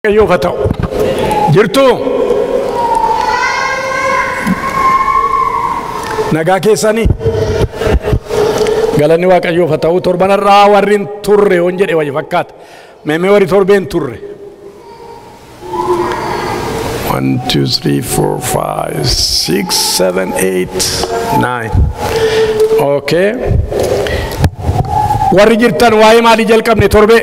Waaqayyoof haa ta'u. Jirtu nagaa keessanii galanni Waaqayyoof haa ta'u. Torbanarraa warri hin turre yoon jedhe wayya fakkaata. Meemee warri torbee hin turre. 1, 2, 3, 4, 5, 6, 7, 8, 9. Okay. Warri jirtan waa'ee maalii jalqabne torbee?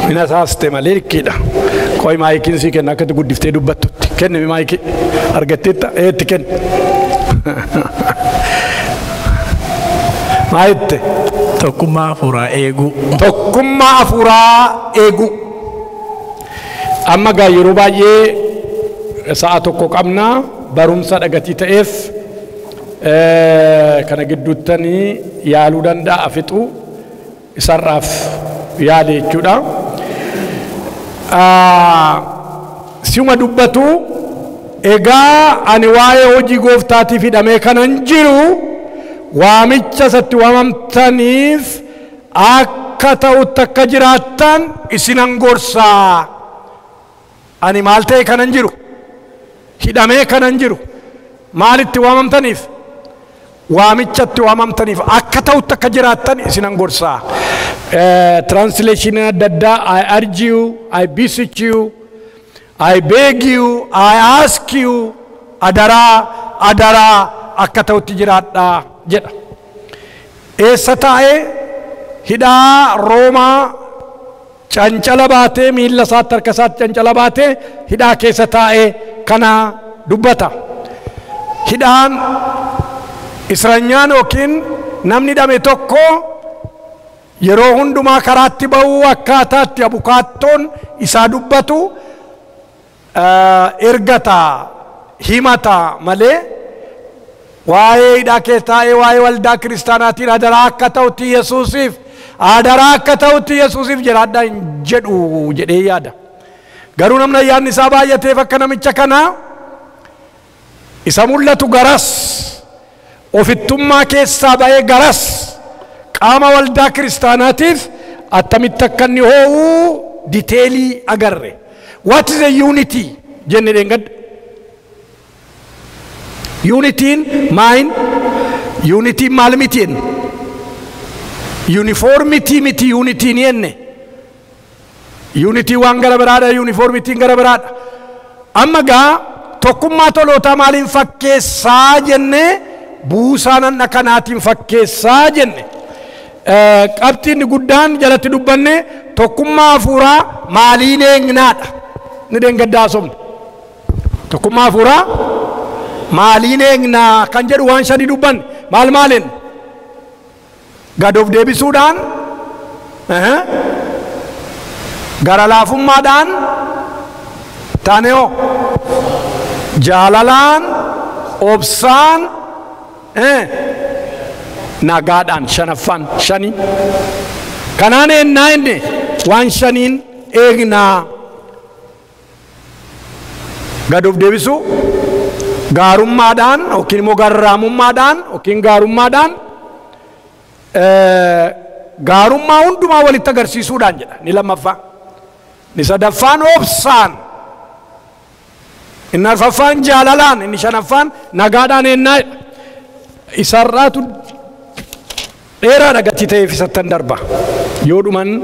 Mina saaste malee likkiidha. Qoy maayikiin sii kenna akkatti guddiftee dubbattutti. Kenni maayikii argatteetta eetti kenni. Maayitte. Tokkummaa hafuuraa eeguu. Tokkummaa hafuuraa eeguu. Amma gaa yeroo baay'ee sa'a tokko qabna barumsa dhagatii ta'eef kana gidduuttanii yaaluu danda'a fixu isarraaf yaale jechuudha. Siuma dubbatu egaa ani waa'ee hojii gooftaatiif hidhamee kanan jiru waamicha isatti waamamtaniif akka ta'utti akka jiraattan isinan gorsaa. Ani maal ta'e kanan jiru? Hidhamee kanan jiru. Maalitti waamamtaniif? Waamichatti waamamtaniif akka ta'utti akka jiraattan isinan gorsaa. Translation adda addaa I urge you, I beseech you, I beg you, I ask you, adaraa adaraa akka ta'utti jiraadhaa jedha. Eessa taa'ee hidhaa Roomaa cancala baatee miilla isaatti harka isaatti cancala baatee hidhaa keessa taa'ee kana dubbata. Hidhaan Israanyaan yookiin namni hidhame tokko yeroo hundumaa karaatti ba'uu akkaataatti abukaattoon isaa dubbatu ergata himata malee waa'ee hidhaa keessa taa'ee waa'ee waldaa kiristaanaatiin adaraa akka ta'utti Yesuusiif adaraa akka ta'utti Yesuusiif jiraadhaa hin jedhu jedhee yaada. Garuu namni ayyaanni isaa baay'ateef akka namicha kanaa isa mul'atu garas ofittummaa keessaa ba'ee garas qaama waldaa kiristaanaatiif attamitti akka inni ho'uu diteelii agarre. What is a unity jenne dheengadda. Unitiin maayin? Unitiin maal miti jenne? Uniformity miti unitiin jenne. Unitiin waan gara biraadha, uniformitiin gara biraadha. Amma gaa tokkummaa tolootaa maaliin fakkeessaa jenne? Buusaa nanna kanaatiin fakkeessaa jenne. Qabxiin guddaan jalatti dubbanne tokkummaa hafuuraa maaliin eegnaadha. Ni dheengaddaa haasofne. Tokkummaa hafuuraa maaliin eegnaa kan jedhu waan shanii dubbanne. Maal maaliin? Gad of deebisuudhaan, gara laafummaadhaan, taaneo jaalalaan, obsaan, nagaadhaan. Shanaffaan shanii. Kanaan eegnaa inni waan shaniin eegnaa. Gad of deebisuu, gaarummaadhaan yookiin immoo garraamummaadhaan yookiin gaarummaadhaan gaarummaa hundumaa walitti agarsiisuudhaan jedha. Ni lammaffaa. Ni sadaffaan obsaan. Inni arfaffaan jaalalaan. Inni shanaffaan nagaadhaan eegnaa jedha. Isarraatu dheeraadha gatii ta'eef isattan darba. Yoo dhuman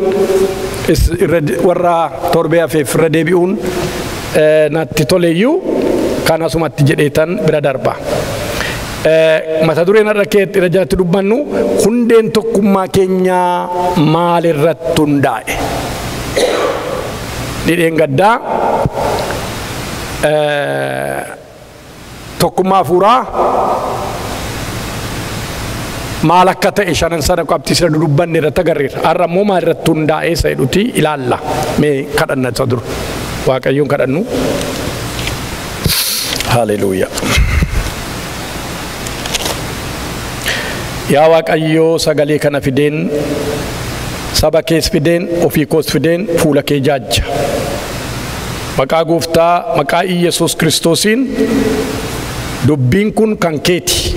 warra torbee hafeef irra deebi'uun natti toleyyuu kan asumatti jedheetan bira darba. Mata dureen har'a irra jalatti dubbannu hundeen tokkummaa keenyaa maalirratti hundaa'e? Dhidheen gaddaa tokkummaa hafuuraa maal akka ta'e shanan sana qabxii sira dudubbanne irratti agarreerra. Har'a immoo maal irratti hundaa'e isa jedhuti ilaalla. Mee kadhanna isa dura. Waaqayyoon kadhannu. Haleluuyaa. Yaa Waaqayyoo sagalee kana fideen saba kees fideen ofii koos fideen fuula kee jaajja. Maqaa gooftaa maqaa Iyyasuus Kiristoosiin dubbiin kun kan keeti.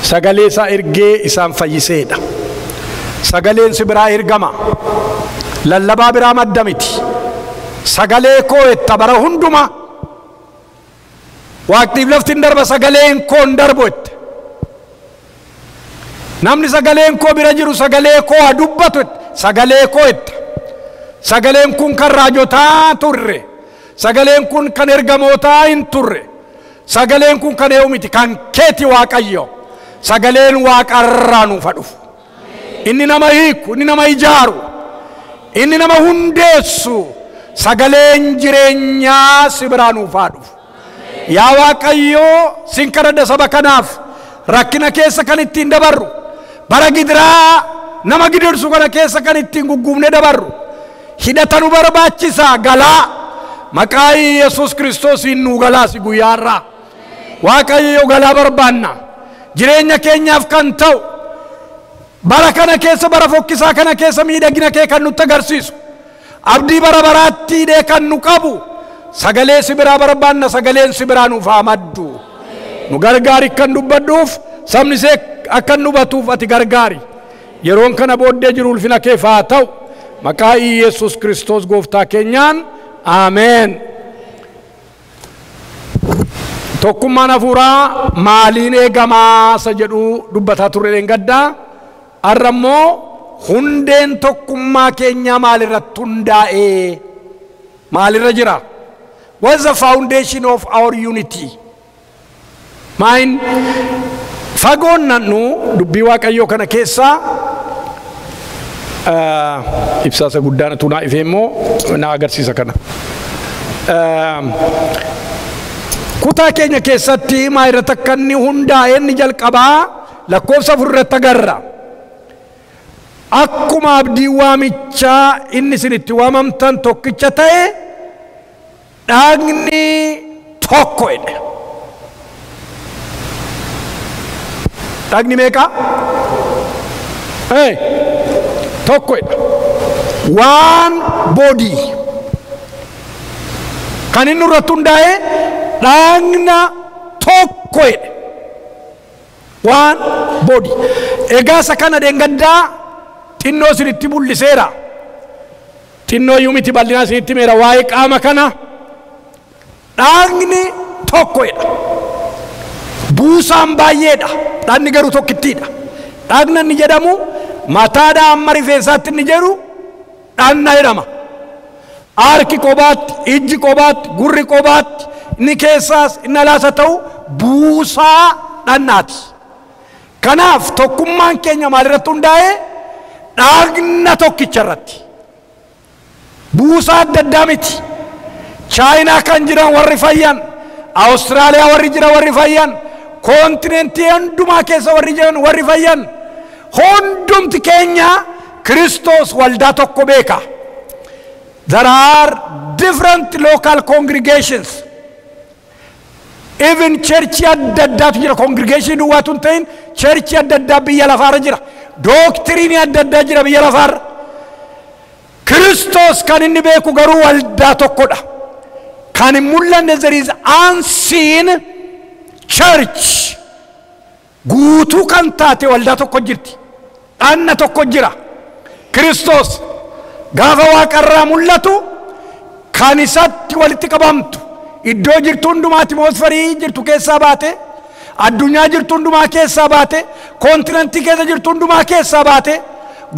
Sagalee isaa ergee isaan fayyiseedha. Sagaleen si biraa ergama. Lallabaa biraa madda miti. Sagalee koo etta bara hundumaa. Waaqtiif lafti hin darba, sagaleen koo hin darbu ette. Namni sagaleen koo bira jiru sagalee koo haa dubbatu ette. Sagalee koo etta. Sagaleen kun kan raajotaa turre. Sagaleen kun kan ergamootaa hin turre. Sagaleen kun kan eenyu miti, kan keeti Waaqayyo. Sagaleen waaqarraa nuuf haa dhufu. Inni nama hiiku, inni nama ijaaru, inni nama hundeessu, sagaleen jireenyaa si biraa nuuf haa dhufu. Yaa Waaqayyoo, sin kadhadha saba kanaaf, rakkina keessa kan ittiin dabarru, bara gidiraa nama gidirsu kana keessa kan ittiin gugguufne dabarru, hidhata nu barbaachisa. Galaa maqaa Yesuus Kiristoosiin nuu galaasi guyyaarraa. Waaqayyo, galaa barbaanna. Jireenya keenyaaf kan ta'u, bara kana keessa, bara fokkisaa kana keessa miidhagina kee kan nutti agarsiisu, abdii bara baraatti hidhee kan nu qabu, sagalee si biraa barbaanna. Sagaleen si biraa nuuf haa maddu. Nu gargaari kan dubbadhuuf, sabni see akka nu hubatuuf ati gargaari. Yeroon kana booddee jiru ulfina keef haa ta'u. Maqaa Yesuus Kiristoos gooftaa keenyaan, aameen. Tokkummaan hafuuraa maaliin eegamaa isa jedhu dubbataa turre dheengaddaa. Har'a immoo hundeen tokkummaa keenyaa maalirratti hundaa'ee, maalirra jira? What's the foundation of our unity? Maayin fagoon nannu dubbii Waaqayyoo kana keessaa ibsaasa guddaan utuu naa ifee immoo na agarsiisa kana. Kutaa keenya keessatti maa irratti akka inni hundaa'e inni jalqabaa lakkoofsa 4 irratti agarra. Akkuma abdii waamichaa inni isin itti waamamtan tokkicha ta'e, dhagni tokko jedhe. Dhagni meeqa? Hey, tokko jedha. One body. Kan inni irratti hundaa'e dhagna tokko jedhe. One body. Egaa isa kana dheengaddaa xinnoo isinitti mul'iseera. Xinnoo iyyuu miti, bal'inaa isinitti himeera waa'ee qaama kana. Dhagni tokko jedha. Buusaan baay'eedha. Dhagni garuu tokkittiidha. Dhagna inni jedhamu mataadhaa amma rifeensaatti inni jedhu dhagna jedhama. Harki kophaatti, ijji kophaatti, gurri kophaatti, inni keessaas inni alaas haa ta'u buusaa dhagnaati. Kanaaf tokkummaan keenya maalirratti hundaa'e? Dhagna tokkicha irratti. Buusaa adda addaa miti. Chaayinaa kan jiran warri fayyan, Awustiraaliyaa warri jiran warri fayyan, koontinentii hundumaa keessa warri jiran warri fayyan, hundumti keenya Kiristoos waldaa tokko beeka. There are different local congregations. Even church adda addaatu jira. Congregation duwwaatu hin ta'in, church adda addaa biyya lafaarra jira. Doctrine adda addaa jira biyya lafaarra. Kiristoos kan inni beeku garuu waldaa tokkodha. Kan hin mul'anne, there is unseen church. Guutuu kan taate waldaa tokko jirti. Dhagna tokko jira. Kiristoos gaafa waaqarraa mul'atu kan isatti walitti qabamtu, iddoo jirtu hundumaa, atmosphere jirtu keessaa baate, addunyaa jirtu hundumaa keessaa baate, koontinentii keessa jirtu hundumaa keessaa baate,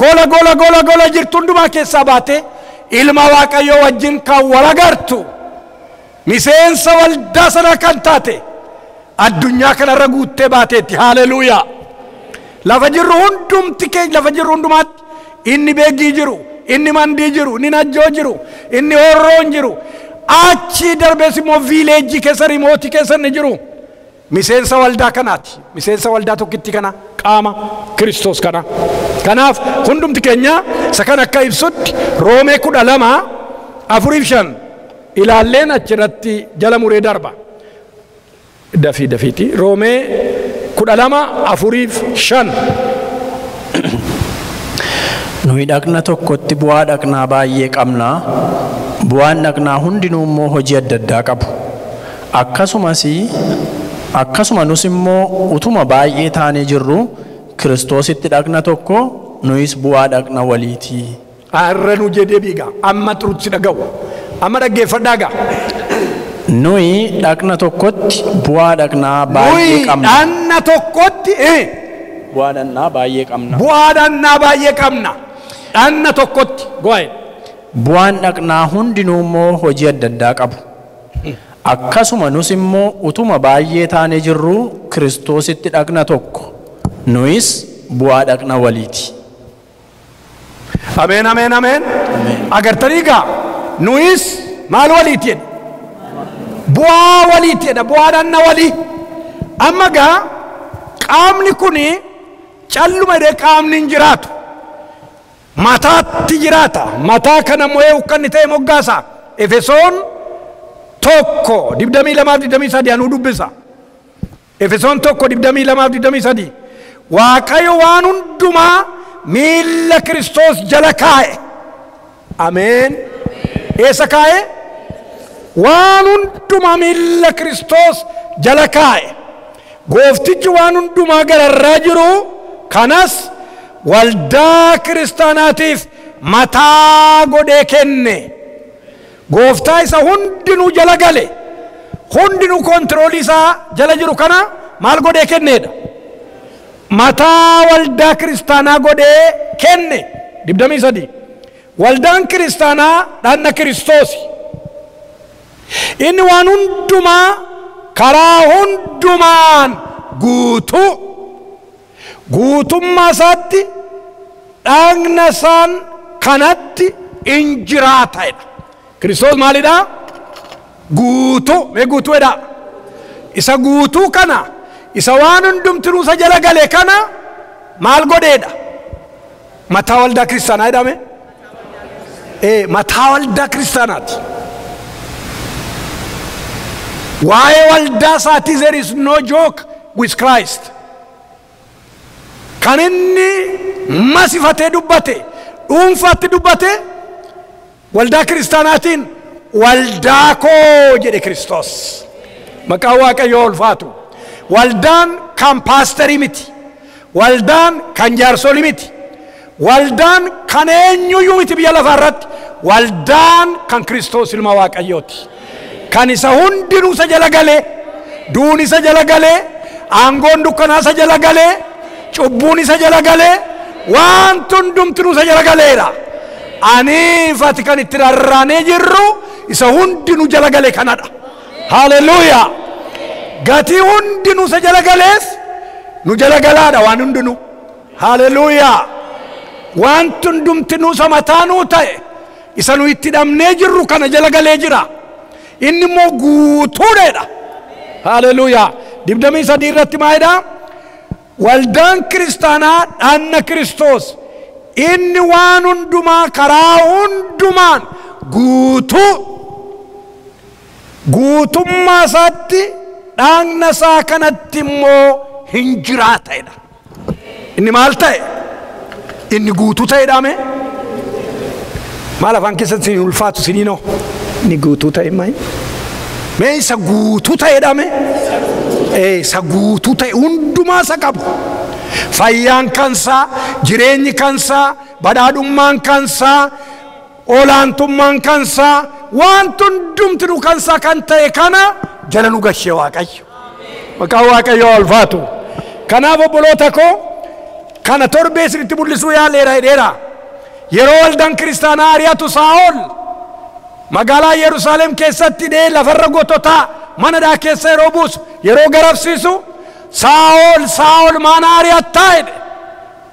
gola gola gola gola jirtu hundumaa keessaa baate, ilma Waaqayyoo wajjin kan wal agartu, miseensa waldaa sana kan taate, addunyaa kanarra guuttee baateetti. Haaleluuyaa! Lafa jirru hundumti keenya, lafa jirru hundumaatti, inni Beeggii jiru, inni Mandii jiru, inni Najjoo jiru, inni Horroon jiru, achi darbees immoo village keessa, remote keessa inni jiru miseensa waldaa kanaati, miseensa waldaa tokkitti kana, qaama Kiristoos kana. Kanaaf hundumti keenya isa kan akka ibsutti Roomee 12:4-5 ilaalleen achirratti jala muree darba. Dafii dafiiti, Roomee 12:4-5. Nuyi dhaqna tokkotti bu'aa dhaqnaa baay'ee qabna. Bu'aan dhaqnaa hundinuu immoo hojii adda addaa qabu. Akkasumas Akkasuma nus immoo utuma baay'ee taanee jirru Kiristoositti dhaqna tokko nuyis bu'aa dhaqna waliiti. Arra nu jedhee biiga amma turutti dhaga'u amma dhaggeeffadhaa gaa. Nuyi dhaqna tokkotti bu'aa dhaqnaa baay'ee qabna. Dhaqna tokkotti bu'aa dhaqnaa baay'ee qabna. Bu'aa dhaqnaa baay'ee qabna. Dhaqna tokkotti go'e. Bu'aan dhaqnaa hundinuu immoo hojii adda addaa qabu. Akkasuma nus immoo utuma baay'ee taanee jirru Kiristoositti dhaqna tokko nuyis bu'aa dhaqna waliiti. Ameen ameen ameen. Agartanii gaa nuyis maal waliiti jedhe? Bu'aa waliiti jedha, bu'aa dhaqna walii. Amma gaa qaamni kuni calluma jedhee qaamni hin jiraatu. Mataatti jiraata. Mataa kana mo'ee ukkanni ta'e moggaasa. Efesoon 1:22-23 anuu dubbisa. Efesoon 1:22-23. Waaqayyo waan hundumaa miilla Kiristoos jala kaa'e. Ameen. Eessa kaa'e? Waan hundumaa miilla Kiristoos jala kaa'e. Gooftichi waan hundumaa gararraa jiru kanas waldaa kiristaanaatiif mataa godhee kenne. Gooftaa isa hundinuu jala gale, hundinuu koontiroolii isaa jala jiru kana maal godhee kenneedha? Mataa waldaa kiristaanaa godhee kenne. 23. Waldaan kiristaanaa dhaqna Kiristoosi. Inni waan hundumaa karaa hundumaan guutuu guutummaa isaatti dhaqna isaan kanatti in jiraata jedha. Kiristoos maalidha? Guutuu. Mee guutuu jedha. Isa guutuu kana, isa waan hundumtinuu isa jala gale kana maal godheedha? Mataa waldaa kiristaanaa jedhame? Mataa waldaa kiristaanaati. Waa'ee waldaa isaatii there is no joke with Christ. Kan inni masifatee dubbate, dhuunfaatti dubbate, waldaa kiristaanaatiin waldaa koo jedhe Kiristoos. Maqaan Waaqayyoo ulfaatu. Waldaan kan paasterii miti. Waldaan kan jaarsolii miti. Waldaan kan eenyuyyuu miti biyya lafaa irratti. Waldaan kan Kiristoos ilma Waaqayyooti. Kan isa hundinuu isa jala galee, duun isa jala galee, aangoon dukkanaa isa jala galee, cubbuun isa jala galee, wanti hundumtinuu isa jala galeera. Aniif ati kan itti rarraanee jirru isa hundinuu jala gale kanadha. Haleluuyaa! Gatii hundinuu isa jala galees nu jala galaadha waan hundinuu. Haleluuyaa! Wanti hundumtinuu isa mataa nuu ta'e isa nu itti dhabnee jirru kana jala galee jira. Inni immoo guutuudheedha. Haleluuyaa! 23 irratti maalidha? Waldaan kiristaanaa dhaqna Kiristoos. Inni waan hundumaa karaa hundumaan guutuu guutummaa isaatti dhaqna isaa kanatti immoo hin jiraata jedha. Inni maal ta'e? Inni guutuu ta'edha mee? Maal afaan keessatti isin ulfaatu isiniinoo? Inni guutuu ta'e maal? Mee isa guutuu ta'edha mee? Isa guutuu ta'e hundumaa isa qabu. Fayyaan kansaa, jireenyi kansaa, badhaadhummaan kansaa, olaantummaan kansaa, wanti hundumtinuu kansaa kan ta'e kana jala nu gashee Waaqayyo. Maqaan Waaqayyoo ulfaatu. Kanaaf obboloota koo kana torbee isinitti mul'isuu yaaleera jedheera. Yeroo waldaan kiristaanaa ari'atu Saa'ol magaalaa Yerusaalem keessatti hidhee lafarra gototaa manadhaa keessa yeroo buusu, yeroo garafsiisu, Saa'ol Saa'ol maana ari'attaa jedhe.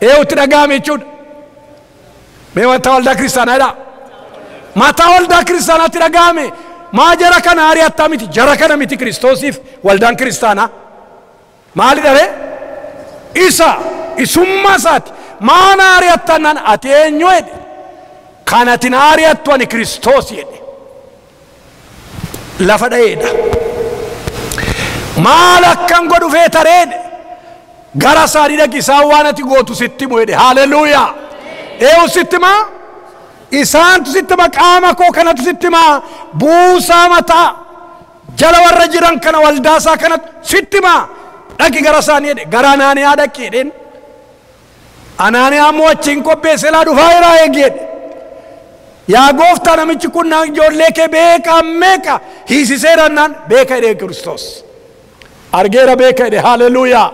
Eewutti dhaga'ame jechuudha. Mee wanta waldaa kiristaanaa jedhaa. Mataa waldaa kiristaanaatti dhaga'ame. Maa jara kana ari'attaa miti, jara kana miti Kiristoosiif waldaan kiristaanaa. Maali dharee? Isa isummaa isaati. Maana ari'attaa naan ati eenyu jedhe. Kan ati na ari'attu ani Kiristoos jedhe. Lafa dha'eedha. Maal akkan godhu feetaree jedhe. Gara isaanii dhaqi isaan waan ati gootu sitti himu jedhe. Haleluuyaa! Eewu sitti himaa? Isaantu sitti hima, qaama koo kanatu sitti himaa. Buusaa mataa Jala warra jiran kana waldaasaa kanatti sitti maa dhaqi gara isaanii jedhe. Gara Anaaniyaa dhaqi jedheen. Anaaniyaa immoo achiin qopheessee laa dhufaa jiraa eegi jedhe. Yaa gooftaa, namichi kun ijoollee kee beeka meeqa hiisiseerannaan beeka jedhee Kiristoos. Argeera beeka jedhe. Haleluuyaa.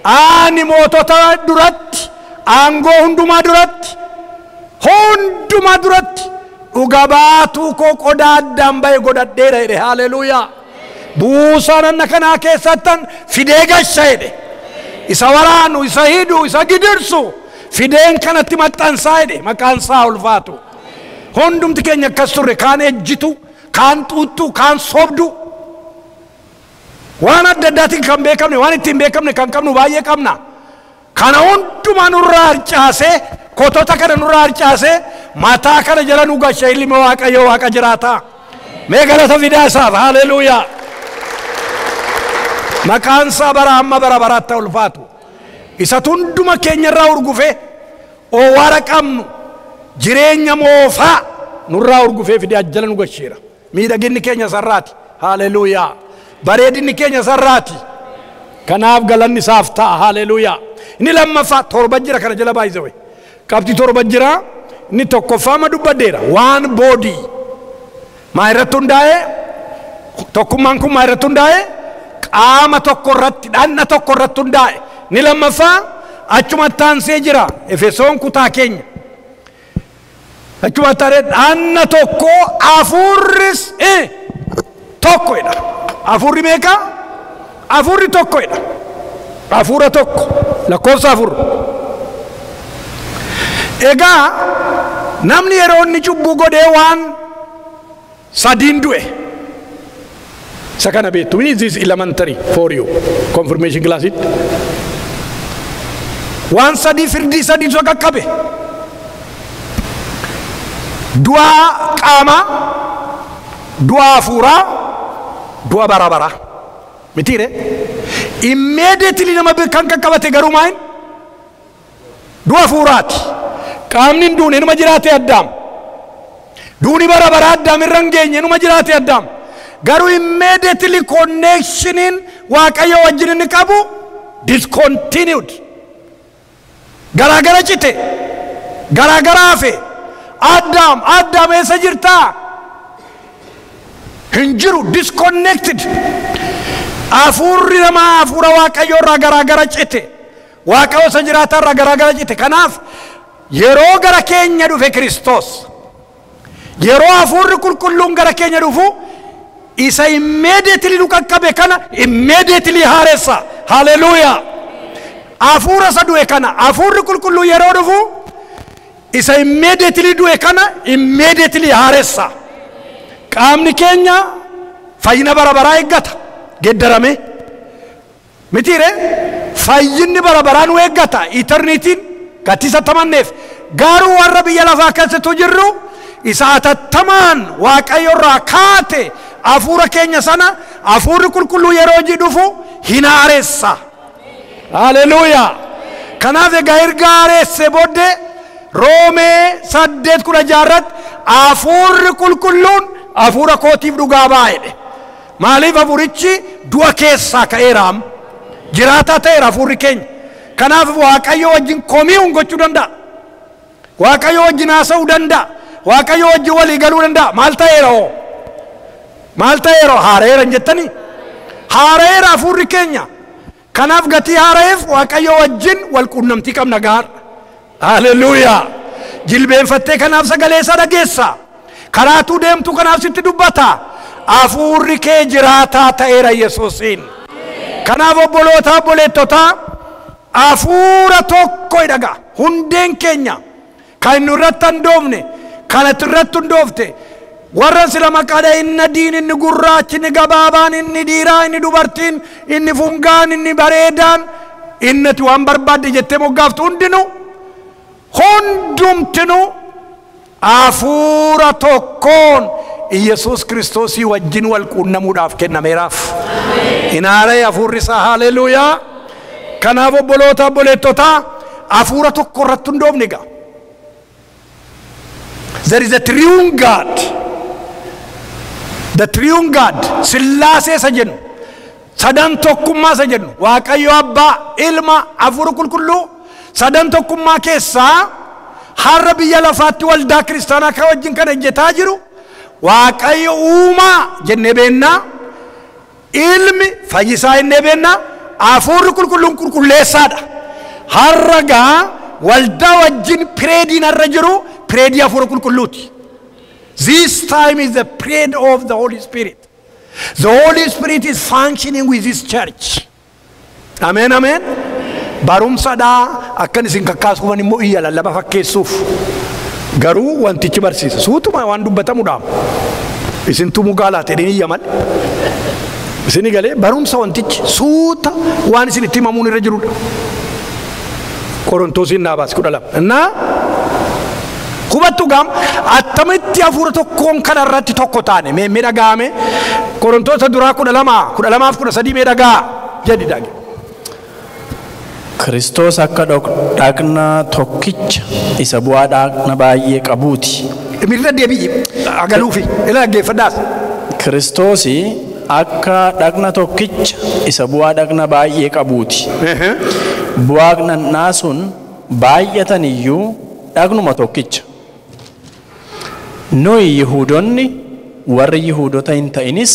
Ani mootota duratti, aangoo hundumaa duratti, hundumaa duratti dhuga baatuu koo qodaa addaan bahe godhadheera jedhe. Haleluuyaa. Buusaa nanna kanaa keessattan fidee gasha jedhe. Isa waraanu, isa hidhu, isa gidirsu fideen kanatti maxxansaa jedhe. Maqaan isaa ulfaatu. Hundumti keenya akkas turre, kaan ejjitu, kaan xuuxxu, kaan sobdu, waan adda addaatiin kan beekamne, waan ittiin beekamne kan qabnu baay'ee qabna. Kana hundumaa nurraa harcaasee, kotota kana nurraa harcaasee, mataa kana jala nu gasha ilmi Waaqayyoo Waaqa jiraataa. Mee galata fidaa isaaf. Haleluuyaa. Maqaan isaa bara hamma bara baraatti ulfaatu. Isatu hunduma keenya irraa urgufee oowwaara qabnu, jireenya moofaa nurraa urgufee fidee ajjala nu gasheera. Miidhaginni keenya sarraati. Haleluuyaa. Bareedinni keenya sarraati. Kanaaf galanni isaaf ta'a. Haleluuyaa. Inni lammaffaa torba jira kana jala baay'isawe. Qabxii torba jira. Inni tokkoffaa ma dubbaddeera. One body. Maa irratti hundaa'e? Tokkummaan kun maa irratti hundaa'e? Qaama tokko irratti, dhanna tokko irratti hundaa'e. Inni lammaffaa achumatti aansee jira. Efesoon kutaa keenya. Achumatti aansee dhanna tokko, hafuurris tokkodha. Hafuurri meeqa? Hafuurri tokkodha. Hafuura tokko, lakkoofsa 4. Egaa namni yeroo inni cubbuu godhee waan sadiin du'e. Isa kana beektu. This is elementary for you. Confirmation classitti. Waan sadii, firdii sadiitu qaqqabe. Du'a qaamaa, du'a hafuuraa, du'a bara baraa. Mitiire? Immediately nama kan qaqqabate garuu maayin? Du'a hafuuraati. Qaamni hin duune, numa jiraate Addaam. Duuni bara baraa Addaam irra hin geenye, numa jiraate Addaam. Garuu immediately connectioniin Waaqayyo wajjin inni qabu discontinued. Garaagara cite. Garaagara hafe. Addaam, Addaam, eessa jirtaa? Hin jiru, disconnected. Hafuurri namaa hafuura Waaqayyoo irraa garaagara cite. Waaqayyo isa jiraataa irraa garaagara cite. Kanaaf yeroo gara keenya dhufe Kiristoos, yeroo hafuurri qulqulluun gara keenya dhufu, isa immediately nu qaqqabe kana immediately haaressa. Haleluuyaa. Hafuura isa du'e kana hafuurri qulqulluu yeroo dhufu isa immediately du'e kana immediately haaressa. Qaamni keenya fayyina bara baraa eeggata. Geeddarame. Mitiire? Fayyinni bara baraa nu eeggata. Eternityn gatii tamanneef. Garuu warra biyya lafaa keessattuu jirru isa atattamaan Waaqayyo irraa kaate hafuura keenya sana hafuurri qulqulluu yeroo hojii dhufu hin haaressa. Haleluuyaa. Kanaaf egaa erga haaresse booddee Roomee 8:16 irratti hafuurri qulqulluun hafuura kootiif dhugaa ba'a jedhe. Maaliif? Hafuurichi du'a keessaa ka'eera amma. Jiraataa ta'eera hafuurri keenya. Kanaaf Waaqayyo wajjin commune gochuu danda'a. Waaqayyo wajjin haasa'uu danda'a. Waaqayyo wajjin walii galuu danda'a. Maal ta'eera hoo? Maal ta'eera? Haareera hin jettanii? Haareera hafuurri keenya. Kanaaf gatii haara'eef Waaqayyo wajjin wal quunnamtii qabna gaara. Haleluuyaa. Jilbeenfattee kanaaf sagalee isaa dhageessa. Karaatuu deemtu kanaaf sitti dubbata. Hafuurri kee jiraataa ta'eera Yesuusiin. Kanaaf obboloota, obboleettotaa, hafuura tokko dhaga. Hundeen keenya kan nu irratti hundoofne, kan ati irratti hundoofte, warra sila maqaadha, inni adiin, inni gurraachi, inni gabaabaan, inni dhiiraa, inni dubartiin, inni fungaan, inni bareedaan, inni ati waan barbaadde jettee moggaaftu hundinuu, hundumtinuu hafuura tokkoon Iyesuus Kiristoosii wajjin wal quunnamuudhaaf kennameeraaf. Inaaree hafuurri isaa. Haleluuyaa. Kanaaf obboloota, obboleettotaa, hafuura tokko irratti hundoofne egaa. There is a triune God. The triune God, Sillaasee isa jennu, sadan tokkummaa isa jennu, Waaqayyo Abbaa, Ilma, Hafuura Qulqulluu, sadan tokkummaa keessaa har'a biyya lafaatti waldaa kiristaanaa kan wajjin kan hojjetaa jiru Waaqayyo uumaa jennee beennaa, Ilmi fayyisaa jennee beennaa, Hafuurri Qulqulluun qulqulleessaadha. Har'a gaa waldaa wajjin periodiin har'a jiru periodii Hafuura Qulqulluuti. This time is the period of the Holy Spirit. The Holy Spirit is functioning with this church. Amen, amen. Barumsadhaa akkan isin kakkaasuufan immoo iyya lallaba fakkeessuuf. Garuu wantichi barsiisa. Suutuma waan dubbatamuudha. Isin tumuu gaalaate jedhanii iyya malee. Isin galee barumsa wantichi suuta waan isin itti himamuun irra jirudha. Qorontosiin naa baasi 12. Innaa hubattu gaam attamitti hafuura tokkoon kana irratti tokko taane mee mee dhaga'ame? Qorontoota duraa 12, 12f 13 mee dhagaa jedhi dhage. Kiristoos akka dhaqna tokkicha isa bu'aa dhaqna baay'ee qabuuti. Mirga deebi'i agaluufi ila dhaggeeffadhaas. Kiristoos akka dhaqna tokkicha isa bu'aa dhaqna baay'ee qabuuti. Bu'aa dhaqnaa sun baay'atan iyyuu dhaqnuma tokkicha. Nuyi Yihuudonni, warri Yihuudota hin ta'inis,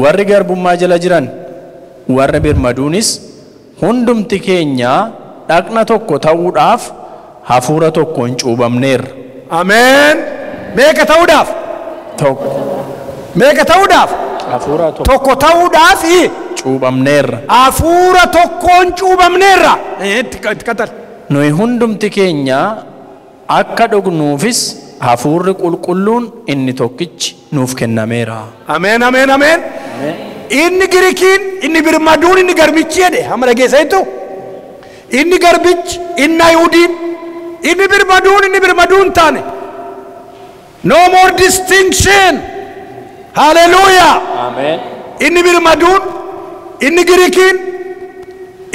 warri garbummaa jala jiran, warri birmaduunis hundumti keenya dhaqna tokko ta'uudhaaf hafuura tokkoon cuubamneerra. Ameen. Meeqa ta'uudhaaf? Tokko. Meeqa ta'uudhaaf? Hafuura tokko. Tokko ta'uudhaaf cuubamneerra. Hafuura tokkoon cuubamneerra. Itti qaxal. Nuyi hundumti keenya akka dhugnuufis hafuurri qulqulluun inni tokkichi nuuf kennameera. Ameen, ameen, ameen. Inni Girikiin, inni birmaduun, inni garbichi jedhe hamma dhageessanitu. Inni garbichi, inni Ayihudiin, inni birmaduun, inni birmaduun taane. No more distinction. Hallelujah. Ameen. Inni birmaduun, inni Girikiin,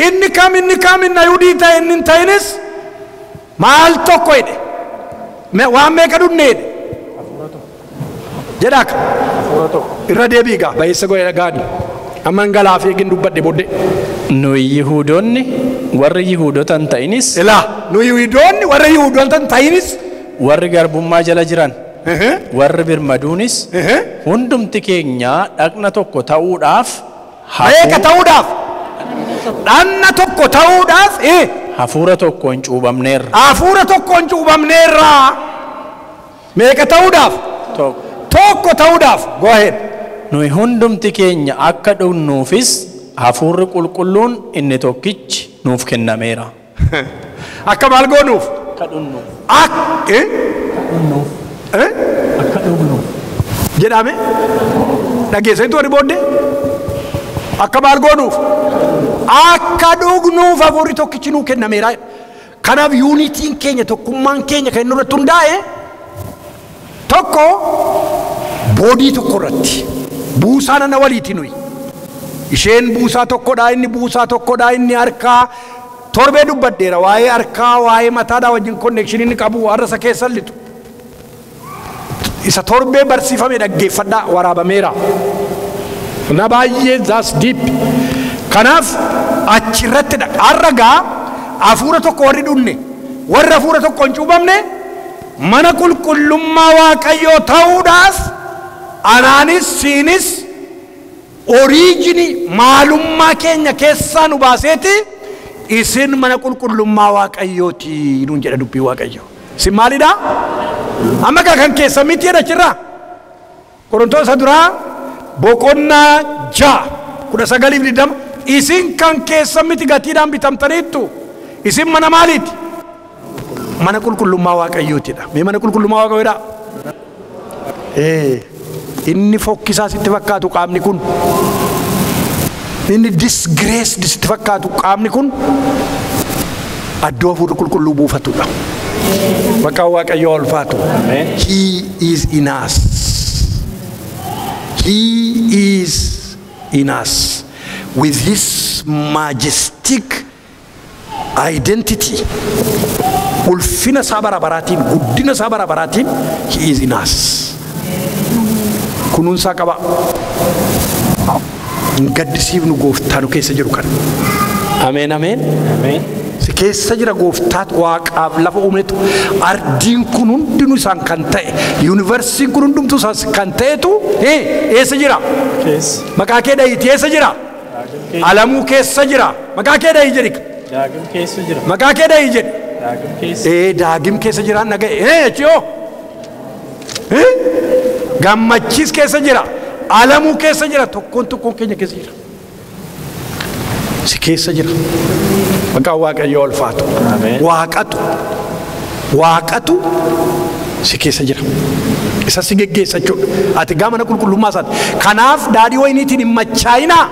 inni kam, inni kam, inni Ayihudii ta'e, inni hin ta'inis maal tokko jedhe. Waan meeqa dhunne jedhe. Jedhaa irra deebii gaa bayeessa godhe dhagaani. Amma hin galaaf eegin dubbadhe booddee. Nuyi Yihuudoonni, warri Yihuudota hin ta'inis, Ilaa, nuyi Yihuudoonni, warra Yihuudoota hin ta'inis, warri garbummaa jala jiran, warri birmaduunis hundumti keenya dhaqna tokko ta'uudhaaf Meeqa ta'uudhaaf? Dhaqna tokko ta'uudhaaf hafuura tokkoon cuubamneerra. Hafuura tokkoon cuubamneerra. Meeqa ta'uudhaaf? Tokko. Tokko ta'uudhaaf. Go ahead. Nuyi hundumti keenya akka dhugnuufis hafuurri qulqulluun inni tokkichi nuuf kennameera. Akka maal goonuuf? Akka dhugnuuf. Akka eh? Akka dhugnuuf. Jedhame dhageessanitu warri booddee akka maal goonuuf? Akka dhugnuuf hafuurri tokkichi nuu kennameera. Kanaaf unityn keenya, tokkummaan keenya kan inni irratti hundaa'e tokko body tokko irratti buusaa nana waliiti nuyi. Isheen buusaa tokkodha, inni buusaa tokkodha, inni harkaa torbee dubbadheera waa'ee harkaa, waa'ee mataadhaa wajjin connection inni qabu har'a isa keessa lixu. Isa torbee barsiifame dhaggeeffadhaa, waraabameera. Na baay'ee that's deep. Kanaaf achirratti har'a gaa hafuura tokko warri dhunne, warri hafuura tokko hin cuubamne, mana qulqullummaa Waaqayyoo ta'uudhaaf anaanis siinis origin maalummaa keenya keessaa nu baaseeti isin mana qulqullummaa Waaqayyooti nuun jedha dubbii Waaqayyoo. Isin maalidha? Amma gaa kan keessa miti jedha achirraa. Qorontoota duraa boqonnaa 6 19f 20, isin kan keessa miti, gatiidhaan bitamtaniittu. Isin mana maaliiti? Mana qulqullummaa Waaqayyootidha. Mee mana qulqullummaa Waaqayyoodha? Inni fokkisaa sitti fakkaatu qaamni kun, inni disgraced sitti fakkaatu qaamni kun iddoo hafuurri qulqulluu buufatudha. Maqaan Waaqayyoo ulfaatu. He is in us. He is in us with his majestic identity. Ulfina isaa bara baraatiin, guddina isaa bara baraatiin he is in us. Kunuunsaa qaba. Hin gaddisiifnu gooftaa nu keessa jiru kana. Ameen ameen. Ameen. Si keessa jira gooftaatu waaqaaf lafa uumetu ardiin kun hundinuu isaan kan ta'e yuunivarsiitiin kun hundumtuu isaan kan ta'etu eessa jira? Keessa. Maqaa kee dhahiiti eessa jira? Alamuu keessa jira. Maqaa kee dhahii jedhi. Daagim keessa jira. Maqaa kee dhahii jedhi. Daagim keessa. Daagim keessa jiraan dhaga'e. Achiyoo. Gammachiis keessa jira. Alamuu keessa jira. Tokkoon tokkoon keenya keessa jira. Si keessa jira. Maqaan Waaqayyoo ulfaatu. Ameen. Waaqatu. Waaqatu si keessa jira. Isa si geggeessa jechuudha. Ati gaa mana qulqullummaa isaati. Kanaaf daadhii wayiniitiin hin machaa'inaa.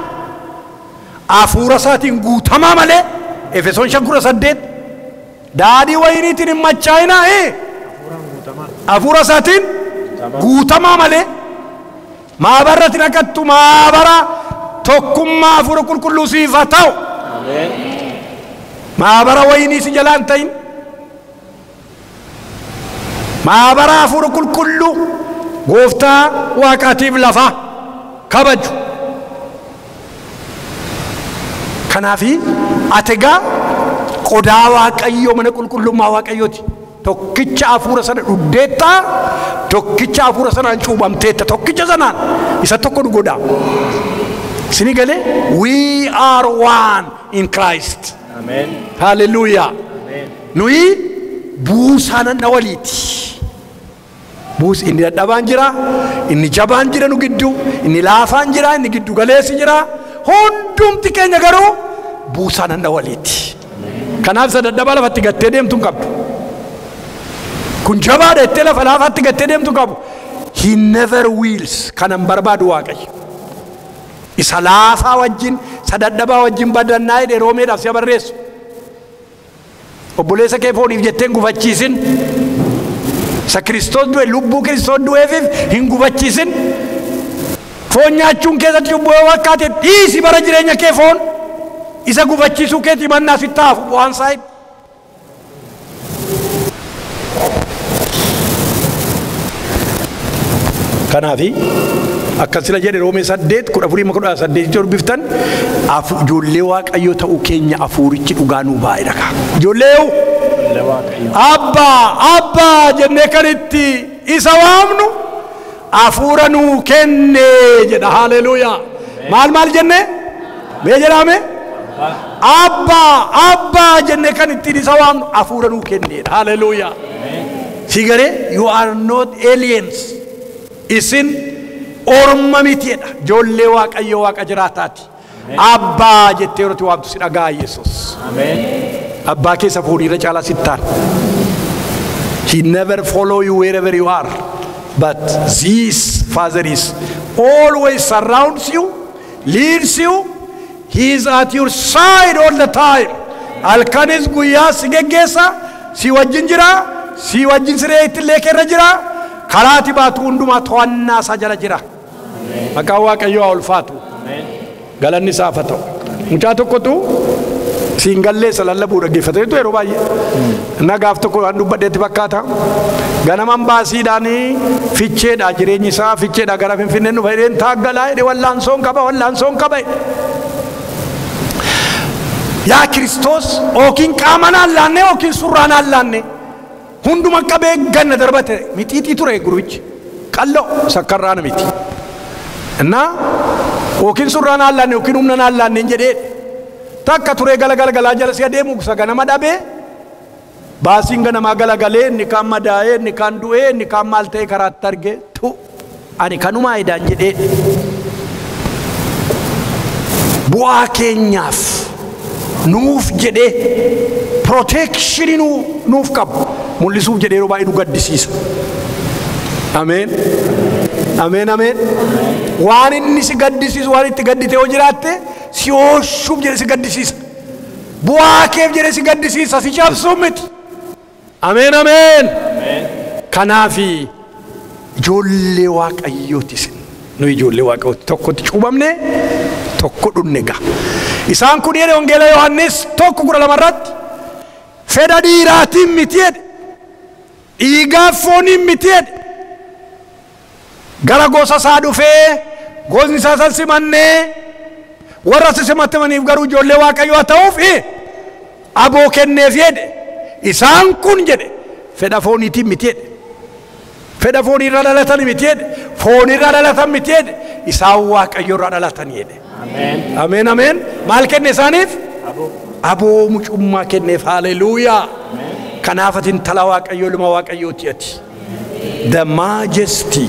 Hafuura isaatiin guutamaa malee. Efesoon 5:18. Daadhii wayiniitiin hin machaa'inaa. Hafuura isaatiin guutamaa malee. Maabarratti naqattu maabara tokkummaa hafuura qulqulluu siif haa ta'u. Ameen. Maabara wayinii si jalaa hin ta'in. Maabara hafuura qulqulluu gooftaa waaqaatiif lafa kabaju. Kanaafi ati egaa qodaa Waaqayyoo mana qulqullummaa Waaqayyooti. Tokkicha hafuura sana dhuddeettaa, tokkicha hafuura sanaan cuubamteetta, tokkicha sanaan isa tokko nu godha. Isinii galee we are one in Christ. Ameen. Hallelujah. Ameen. Nuyi buusaa nan waliiti. Buus inni dadhabaan jira, inni jabaan jira nu gidduu, inni laafaan jira, inni giddu galeessi jira. Hundumti keenya garuu buusaa nan waliiti. Kanaaf isa dadhabaa lafatti gattee deemtu hin qabdu. Kun jabaadha jettee lafa laafaatti gattee deemtu hin qabu. He never wills kanan barbaadu Waaqayyo. Isa laafaa wajjin, isa dadhabaa wajjin badannaa jedhee Roomeedhaaf si'a barreessu. Obboleessa kee fooniif jettee hin gufachiisin. Isa Kiristoos du'e lubbuu Kiristoos du'eefiif hin gufachiisin. Foon nyaachuun keessatti cubbuu yoo fakkaate dhiisi bara jireenya kee foon. Isa gufachiisuu keetii mannaa sitti hafu bu'aan isaa hin. Kanaafi akkas sila jedhe Roomee 8:14-18 dubbiftan ijoollee Waaqayyoo ta'uu keenya hafuurichi dhugaa nuu baay'ee dhagaa. Ijoollee Ijoollee Waaqayyoo. Abbaa abbaa jennee kan itti isa waamnu hafuura nuu kenne jedha. Haleluuyaa. Maal maal jennee? Mee jedhame? Abbaa abbaa jennee kan ittiin isa waamnu hafuura nuu kennedha. Haleluuyaa. Si garee you are not aliens. Isin orma mitiidha. Ijoollee Waaqayyoo Waaqa jiraataati. Abbaa jettee yeroo itti waamtu si dhagaa Yesuus. Ameen. Abbaa keessa fuudhiirra caalaa sittaan. He never follow you wherever you are. But this Father is always surrounds you, leads you. He is at your side all the time. Halkanis guyyaa si geggeessa, si wajjin jira, si wajjin siree ittillee keerra jira. Karaa ati baatu hundumaa to'annaa isaa jala jira. Maqaan Waaqayyoo haa ulfaatu. Ameen. Galanni isaaf haa ta'u. Mucaa tokkotu siin galleessa lallabuu dhaggeeffateetu yeroo baay'ee. Na gaaf tokko waan dubbadheetti fakkaata. Ganaman baasiidhaan ficheedha jireenyi isaa ficheedha gara Finfinnee dhufa jedheen taaggalaa jedhe wallaansoon qaba wallaansoon qaba jedhe. Yaa Kiristoos yookiin qaama naan laanne yookiin surraa naan laanne hunduma qabee ganna darbate mixiixii ture gurichi qalloo sakkarraa miti. Innaa yookiin surraa naan laanne yookiin humna naan laanne hin jedhee takka turee galagalaa jala si adeemu isa ganama dhabee baasiin ganamaa galagalee inni kaan madaa'ee inni kaan du'ee inni kaan maal ta'e karaatti argee tu ani kanumaa idaan jedhee bu'aa keenyaaf nuuf jedhee proteekshinii nuuf qabu mul'isuuf jedhee yeroo baay'ee nu gaddisiisa. Ameen. Ameen ameen. Waan inni si gaddisiisu waan itti gaddite yoo jiraatte si oolchuuf jedhee si gaddisiisa. Bu'aa keef jedhee si gaddisiisa si cabsuuf miti. Ameen ameen. Kanaafi ijoollee Waaqayyooti isin. Nu ijoollee Waaqayyooti tokkotti cuubamne tokko dhunne ga'a. Isaan kun jedhe Wangeela Yohaannis 1:12 irratti fedha dhiiraatiin miti jedhe dhiigaaf fooniin miti jedhe Gara gosa isaa dhufee gosni isaa san simannee warra simatamaniif garuu ijoollee Waaqayyoo ta'uuf aboo kenneef jedhe. Isaan kun jedhe fedha fooniitiin miti jedhe. Fedha fooniirra dhalatan miti jedhe. Foonirra dhalatan miti jedhe. Isaan Waaqayyoorra dhalatan jedhe. Ameen ameen. Maal kenne isaaniif? Aboo mucummaa kenneef. Haleluuyaa. Kanaaf ati intala Waaqayyoo ilma Waaqayyooti ati. The majesty,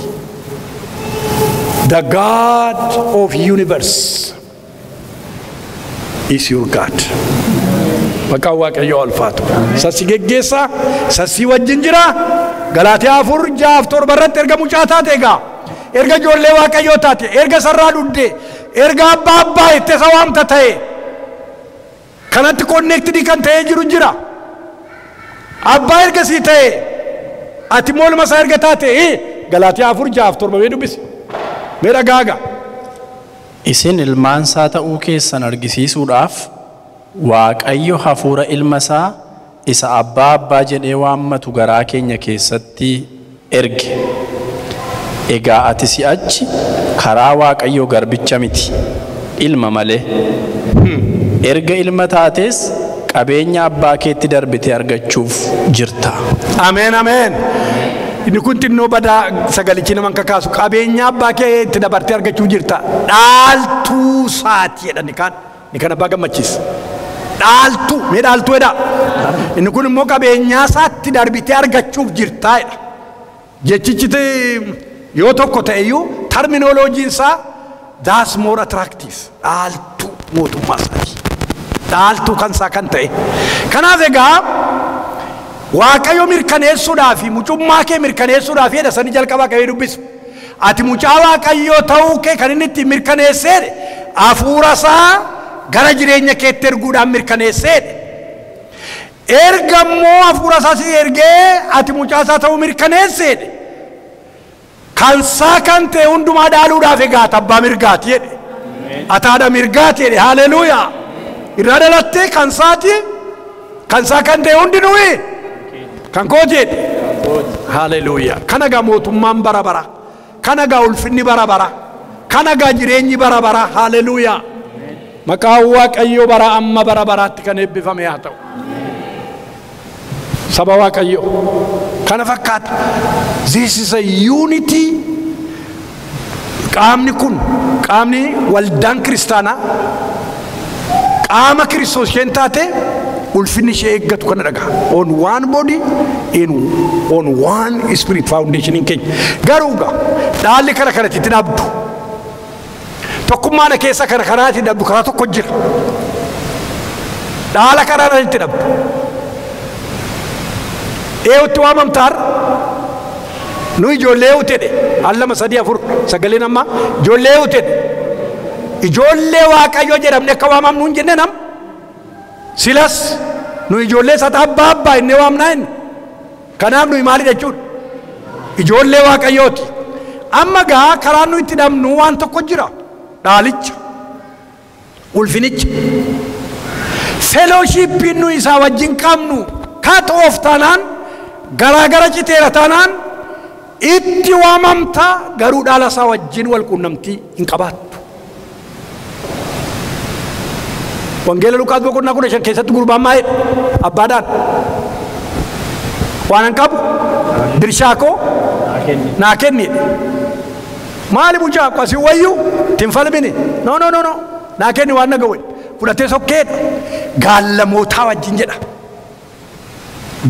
the God of universe is your God. Maqaan Waaqayyoo ulfaatu. Sassi geggeessaa, sassi wajjin jira. Galaatiyaa 4, 6, 7 irratti erga mucaa taate egaa, erga ijoollee Waaqayyoo taate, erga sarraa dhugdee, erga abbaa abbaa itti isa waamta ta'e, kanatti connected kan ta'ee jiru jira. Abbaa erga sii ta'e, ati immoo ilma isaa erga taate, Galaatiyaa 4, 6, 7 mee dubbisi. Mee dhagaaga. Isin ilmaansaa ta'uu keessan argisiisuudhaaf Waaqayyo hafuura ilma isaa isa abbaa abbaa jedhee waammatu garaa keenya keessatti erge. Egaa ati si'achi karaa Waaqayyoo garbicha miti, ilma malee. Erga ilma taates qabeenya abbaa keetti darbitee argachuuf jirta. Ameen ameen. Inni kun xinnoo badaa sagalichi nama kakaasu. Qabeenya abbaa keetti dabartee argachuuf jirta. Dhaaltuu saati jedhan kaan. Inni kan abbaa gammachiisa. Dhaaltuu, mee dhaaltuu jedha. Inni kun immoo qabeenyaa isaatti darbitee argachuuf jirta jedha. Jechichi yoo tokko ta'eyyuu terminoloojiin isaa that's more attractive. Dhaaltuu mootummaa isaati. Dhaaltuu kan isaa kan ta'e. Kanaaf egaa Waaqayyo mirkaneessuudhaaf mucummaa kee mirkaneessuudhaaf jedha sani jalqabaa qabee dubbisu. Ati mucaa Waaqayyoo ta'uu kee kan inni ittiin mirkaneesseedhe hafuura isaa gara jireenya keetti erguudhaan mirkaneesseedhe. Erga immoo hafuura isaa si ergee ati mucaa isaa ta'uu mirkaneesseedhe. Kan isaa kan ta'e hundumaa dhaaluudhaaf egaa abbaa mirgaati jedhe. Ataadha mirgaati jedhe. Haleluuyaa. Irraa dhalattee kan isaati kan isaa kan ta'e hundinuu kan kooti jedhe. Haleluuyaa. Kana egaa mootummaan bara bara. Kana egaa ulfinni bara bara. Kana egaa jireenyi bara bara. Haleluuyaa. Maqaan Waaqayyoo bara amma bara baraatti kan eebbifame haa ta'u. Saba Waaqayyoo. Kana fakkaata. This is a unity. Qaamni kun qaamni waldaan kiristaanaa qaama Kiristoos isheen taate ulfinni ishee eeggatu kana dhagaa. On one body in on one spirit foundation in keenya. Garuu egaa dhaalli kana kanatti itti dhabdu. Tokkummaan keessa kana kanaatti dhabdu karaa tokko jira. Dhaala karaa kanatti dhabdu. Eewutti waamamtaar nu ijoollee eewutti jedhe al 2 3 4 sagaleen amma ijoollee eewutti jedhe. Ijoollee Waaqayyoo jedhamne akka waamamnu hin jenne nam. Silas nu ijoollee isaa abbaa abbaa inni waamnaa inni. Kanaaf nuyi maali jechuudha? Ijoollee Waaqayyooti. Amma gaa karaa nu itti dhabnu waan tokko jira. Dhaalicha, ulfinicha, fellowshippiin nu isaa wajjin qabnu cut off taanaan garaagara citeera taanaan itti waamamta garuu dhaala isaa wajjin wal quunnamtii hin qabaattu. Wangeela Luqaas boqonnaa 15 keessatti gurbaan maal jedhe? Abbaadhaan waan hin qabu dirshaa koo naa kenni jedhe. Maali mucaa asii wayyuu ittiin falmine? No no no no naa kenni waan na ga'u fudhatee sokkeedha. Gaallamootaa wajjin jedha.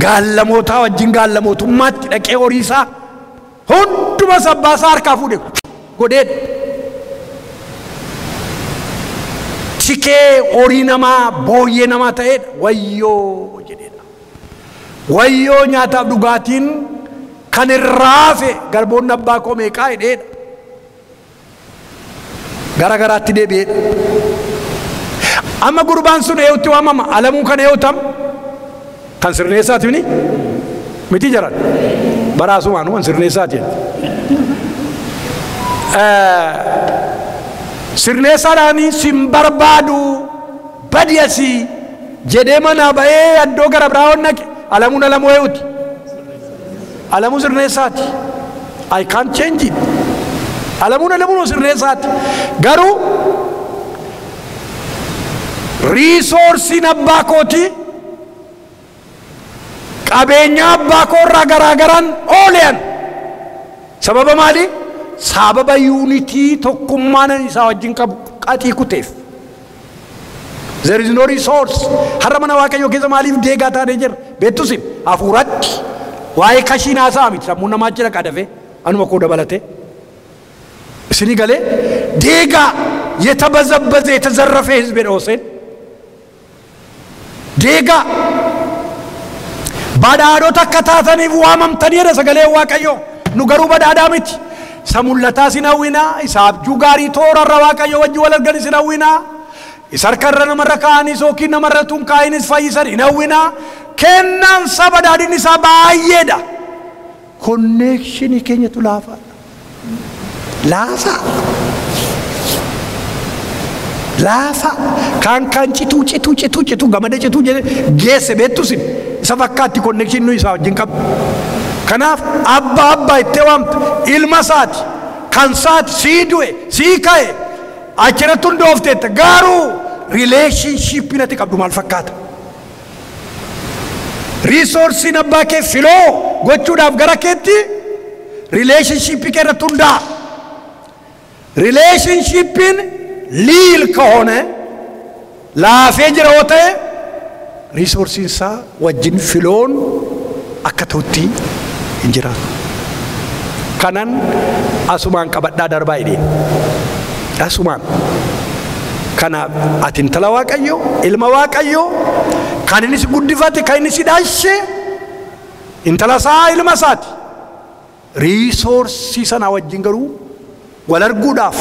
Gaallamootaa wajjin gaallamootummaatti dhaqee horii isaa hunduma abbaa isaa harkaa fuudhe godheedha. Tikee horii namaa booyyee namaa ta'eedha. Wayyoo jedheedha. Wayyoo nyaataaf dhugaatiin kan irraa hafe garboonni abbaa koo meeqaa jedheedha. Gara garaatti deebi'eedha. Amma gurbaan sun eewutti waamama. Alamuu kan eewutam kan sirneessaati mini miti jaran baraasumaan kan sirneessaati. Sirneessaadhaan sin barbaadu badi asii jedhee manaa ba'ee iddoo gara biraa onnaqe alamuun alamuu eewuti. Alamuu sirneessaati. I can't change it. Alamuun sirreessaati. Garuu resourceiin abbaa kooti qabeenya abbaa koo irraa garaagaraan oolean. Sababa maali? Sababa unity tokkummaan isaa wajjin qabu qaxii kuteef. There is no resource. Har'a mana Waaqayyoo keessa maaliif deegaa taanee jira? Beektusin hafuuratti waa'ee kashiin haasa'a miti. Sammuun namaa achi dhaqaa dafee anuma koo dabalatee. Isinii galee deegaa የተበዘበዘ የተዘረፈ ህዝብ ነው ሴን deegaa badhaadhota akka taataniif waamamtanii jedha sagalee Waaqayyoo. Nu garuu badhaadhaa miti. Isa mul'ataa sin hawwinaa, isa abjuu gaarii toorarra Waaqayyoo wajjin wal argan sin hawwinaa, isa harkarra namarra kaa'anis yookiin namarra tun kaa'inis fayyisan hin hawwinaa. Kennaan isaa badhaadhinni isaa baay'eedha. Connectionii keenyatu laafaadha. Laafaa. Laafa kan cituu cituu cituu cituu gamada cituu jedhee geesse beektusin isa fakkaatti connection nu isaa wajjin qabu. Kanaaf abbaa abbaa ittee waamta ilma isaati kan isaati sii du'e sii ka'e achirratti hundoofteetta garuu relationshippiin ati qabdu maal fakkaata? Resourceiin abbaa kee flow gochuudhaaf gara keetti relationshipii kee irratti hundaa'a. Relationshippiin liil ከሆነ laafee jira yoo ta'e resourceiin isaa wajjin flown akka ta'utti hin jiraatu. Kanan asumaan qabadhaa darbaa jedheen. Asumaan. Kanaaf ati intala Waaqayyoo, ilma Waaqayyoo, kan inni si guddifate, kan inni si dhaashe, intala isaa ilma isaati. Resourceii sana wajjin garuu wal arguudhaaf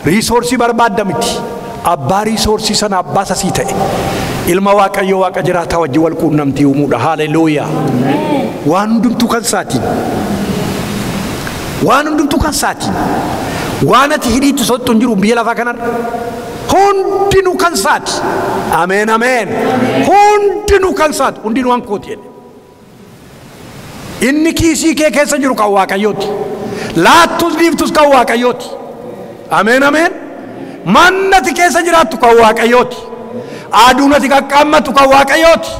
resourceii barbaadda miti. Abbaa resourceii sana abbaa sasii ta'e. Ilma Waaqayyoo Waaqa jiraataa wajjin wal quunnamtii uumuudha. Haaleluyyaa. Waan hundumtuu kan isaatiin. Waan hundumtuu kan isaatiin. Waan ati hidhiitti soxxu hin jiru biyya lafaa kanarra. Hundinuu kan isaati. Ameen ameen. Hundinuu kan isaati. Hundinuu waan kooti jedhe. Inni kiisii kee keessa jiru kan Waaqayyooti. Laattus dhiiftus kan Waaqayyooti. Ameen ameen. Manni ati keessa jiraattu kan Waaqayyooti. Aduun ati qaqqaammatu kan Waaqayyooti.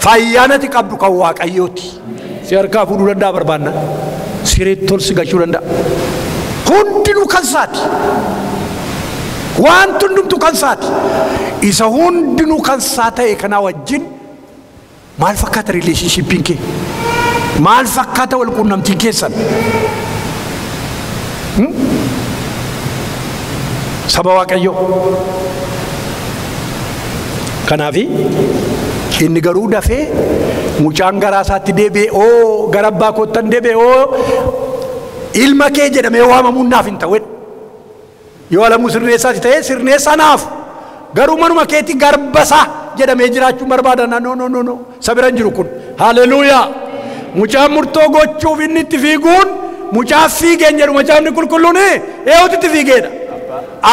Fayyaan ati qabdu kan Waaqayyooti. Si harkaa fuudhuu danda'a barbaanna. Sireetti tol si gachuu danda'a. Hundinuu kan isaati. Wanti hundumtuu kan isaati. Isa hundinuu kan isaa ta'e kanaa wajjin maal fakkaata relationshippiin kee? Maal fakkaata wal quunnamtiin keessan? Saba Waaqayyoo. Kanaafi inni garuu dafee mucaan garaa isaatti deebi'ee oo gara abbaa koottan deebi'ee oo ilma kee jedhamee waamamuun naaf hin ta'u. Yoo Alamuu sirneessaati ta'e sirneessaa naaf garuu manuma keetti garbasaa jedhamee jiraachuun barbaada. No no no no isa bira hin jiru kun. Haleluuyaa. Mucaan murtoo gochuuf inni itti fiiguun mucaa fiigeen jedhu macaafni qulqulluun eenyutu itti fiigeedha?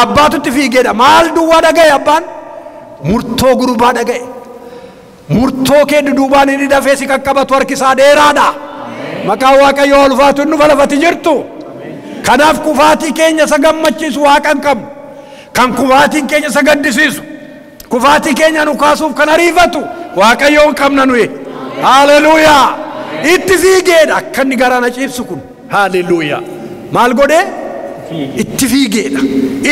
Abbaatu itti fiigeedha. Maal duwwaa dhaga'e abbaan? Murtoo gurbaa dhaga'e. Murtoo kee duduubaan inni dafee si qaqqabatu harki isaa dheeraadha. Maqaan Waaqayyoo ulfaatu inni lafatti jirtu. Kanaaf kufaatii keenya isa gammachiisu Waaqa hin qabnu. Kan kufaatiin keenya isa gaddisiisu. Kufaatii keenya nu kaasuuf kan ariifatu Waaqayyoo hin qabna nuyi. Haleluuyaa. Itti fiigeedha akka inni garaa na ciibsu kun. Haleluuyaa. Maal godhee? Itti fiigeedha.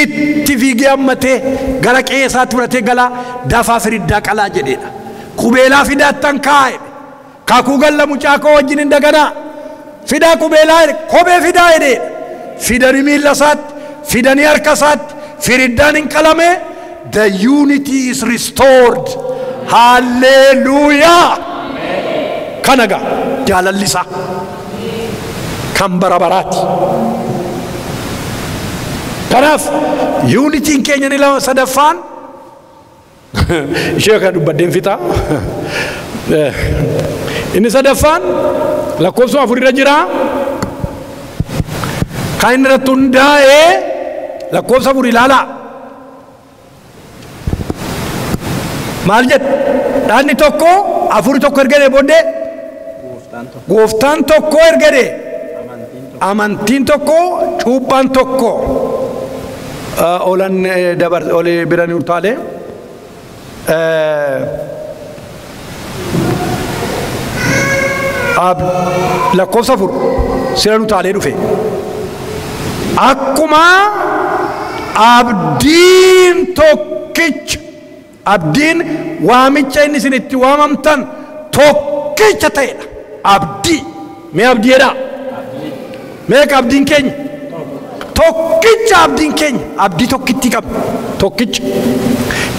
Itti fiigee hammatee gara qe'ee isaatti fudhatee galaa dafaa firiddaa qalaa jedheedha. Qubeelaa fidaattan kaa'e. Kakuu galla mucaa koo wajjin hin daganaa. Fidaa qubeelaa jedhe kophee fidaa jedheedha. Fidanii miilla isaatti, fidanii harka isaatti, firiddaan hin qalame. The unity is restored. Hallelujah. Kana gaa jaalalli isaa kan bara baraati. Kanaaf unityn keenya ni lama sadaffaan ishee kan dubbadheen fixaa. Inni sadaffaan lakkoofsuma afurirra jira. Kan inni irratti hundaa'ee lakkoofsa 4 ilaalaa. Maal jedha? Dhaanni tokko 4 1 erga jedhee booddee gooftaan tokko erga jedhee Amantiin tokko, cuuphaan tokko. Olan dabar ole biraan utaalee. Lakkoofsa 4 sira utaalee dhufe. Akkuma abdiin tokkicha, abdiin waamicha inni isin itti waamamtan tokkicha ta'edha. Abdii. Mee abdii jedhaa? Meeqa abdiin keenya? Tokkicha abdiin keenya. Abdii tokkitti qabna. Tokkicha.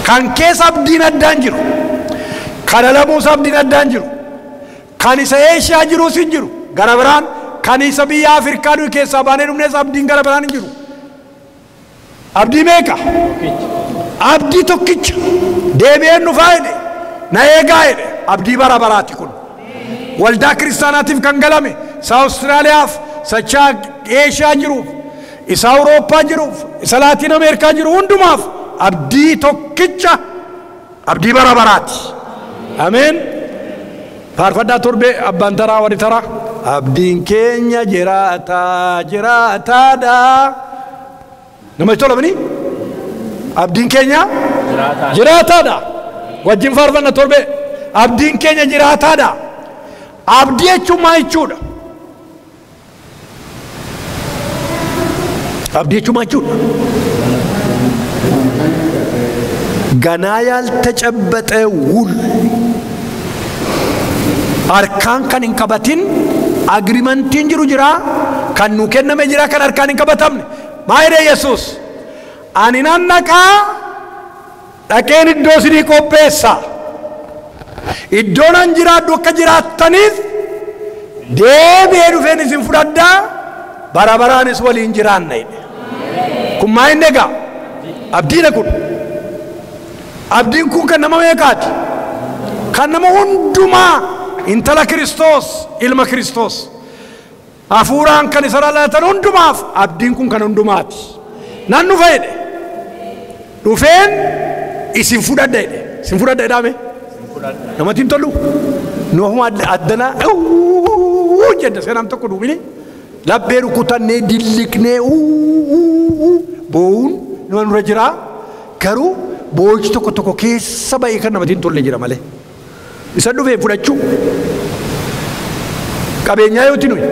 Kan keessa abdiin addaan jiru. Kan alamuus abdiin addaan jiru. Kan isa Eeshiyaa jiruus hin jiru. Gara biraan kan isa biyya Afrikaa nuyi keessaa baanee dhufnes abdiin gara biraan hin jiru. Abdii meeqa? Abdii tokkicha. Deebi'een dhufaa jedhe. Na eegaa jedhe. Abdii bara baraati kun. Waldaa kiristaanaatiif kan galame, isa Awustiraaliyaaf, isa Eeshiyaa jiruuf, isa Awurooppaa jiruuf, isa Laatiin Ameerikaa jiru hundumaaf abdii tokkicha, abdii bara baraati. Ameen. Faarfadhaa torbee abbaan taraa warri taraa. Abdiin keenya jiraataa jiraataadha. Namatti tola mini? Abdiin keenya jiraataadha. Wajjin faarfanna torbee. Abdiin keenya jiraataadha. Abdii jechuun maal jechuudha? Abdii jechuun maal jechuudha? Ganaa ያልተጨበጠ ውል harkaan kan hin qabatin agriimantiin jiru jira, kan nu kenname jira, kan harkaan hin qabatamne. Maal jedhee Yesuus? Ani nan dhaqaa, dhaqeen iddoo isinii qopheessa. Iddoo nan jiraadhu akka jiraattaniif deebi'ee dhufeen isin fudhadhaa, bara baraanis waliin jiraanna jedhe. Kun maal inni egaa? Abdiidha kun. Abdiin kun kan nama meeqaati? Kan nama hundumaa, intala Kiristoos, ilma Kiristoos. Hafuuraan kan isa dhalatan hundumaaf abdiin kun kan hundumaati. Nan dhufa jedhe. Dhufeen isin fudhadha jedhe. Isin fudhadha jedhame? Namatti hin tolu? Nu ofuma addanaa jedha seenaan tokko duumini. Laphee rukutannee dilliqnee boo'uun nama nurra jira. Garuu boo'ichi tokko tokko keessa ba'ee kan namatti hin tolle jira malee. Isa dhufee fudhachuu. Qabeenyaa yooti nuyi?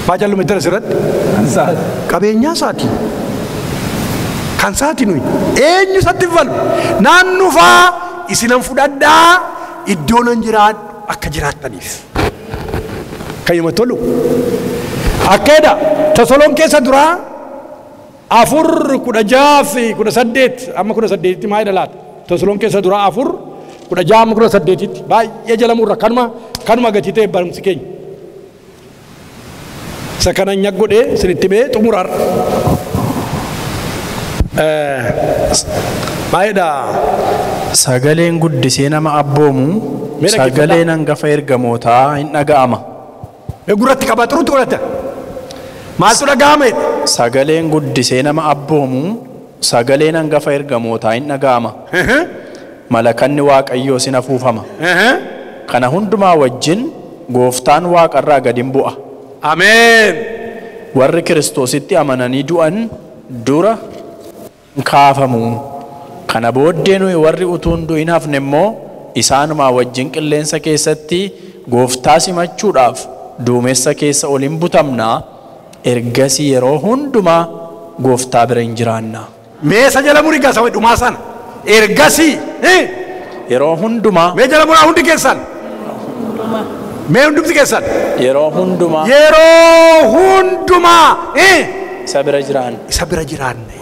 Maa calluma itti asirratti? Qabeenyaa isaati. Kan isaati nuyi. Eenyu isatti hin falmu? Naan dhufaa isinan fudhadhaa iddoo nan jiraadhu akka jiraattaniif. Kan namatti tolu. Akkeedha Tasaloon keessa duraa 4 16 fi 18 amma 18tti maal laata? Tasaloon keessa duraa 4 16 amma 18tti baay'ee jala murra kanuma gatii ta'e barumsi keenya. Isa kana godhee isinitti mee xumuraarra. Maayidha. Sagaleen guddisee nama abboomu, sagaleen hangafa ergamootaa hin dhaga'ama. Gurratti qabaa xurutti godhata. Maaltu dhaga'ama jedhe? Sagaleen guddisee nama abboomu, sagaleen hangafa ergamootaa hin dhaga'ama. Malakanni Waaqayyoo sin afuufama. Kana hundumaa wajjin gooftaan waaqarraa gad hin bu'a. Ameen. Warri Kiristoositti amananii du'an dura hin kaafamu. Kana booddee nuyi warri utuu hin du'in hafne immoo isaanumaa wajjin qilleensa keessatti gooftaa simachuudhaaf duumessa keessa ol hin butamnaa. Ergasii yeroo hundumaa gooftaa bira hin jiraanna. Meesa jala murii gaasa dhumaa sana. Ergasii yeroo hundumaa. Mee jala muraa hundi keessan. Mee hundumti keessan. Yeroo hundumaa. Yeroo hundumaa. Isa bira jiraanna. Isa bira jiraanna.